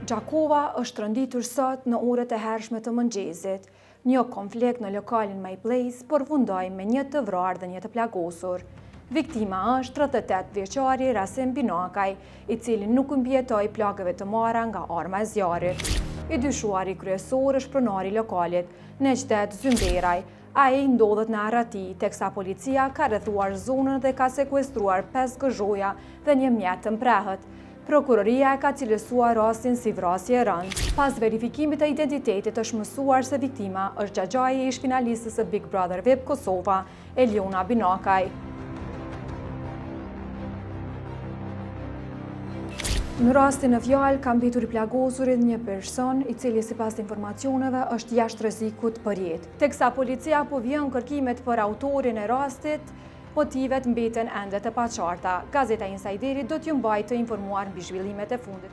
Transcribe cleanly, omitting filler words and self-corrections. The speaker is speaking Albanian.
Gjakova është tronditur sot në orët e hershme të mëngjesit. Një konflikt në lokalin My Place përfundoi me një të vrarë dhe një të plagosur. Viktima është 38 vjeçari Rasim Binakaj, i cili nuk mbijetoi plagëve të marra nga arma e zjarrit. I dyshuari kryesor është pronari i lokalit, Nexhdet Zymberaj. Ai ndodhet në arrati, teksa policia ka rrethuar zonën dhe ka sekuestruar 5 gëzhoja dhe një mjet të mprehët. Prokuroria e ka cilësuar rastin si vrasje e rëndë. Pas verifikimit të identitetit është mësuar se viktima është xhaxhai i ish-finalistës së Big Brother VIP Kosova, Eliona Binakaj. Në rastin në fjalë ka mbetur i plagosur edhe një person, i cili sipas informacioneve është jashtë rrezikut për jetë. Teksa policia po vijon kërkimet për autorin e rastit, motivet mbeten ende të paqarta. Gazeta Insajderi do t'ju mbajë të informuar mbi zhvillimet e fundit.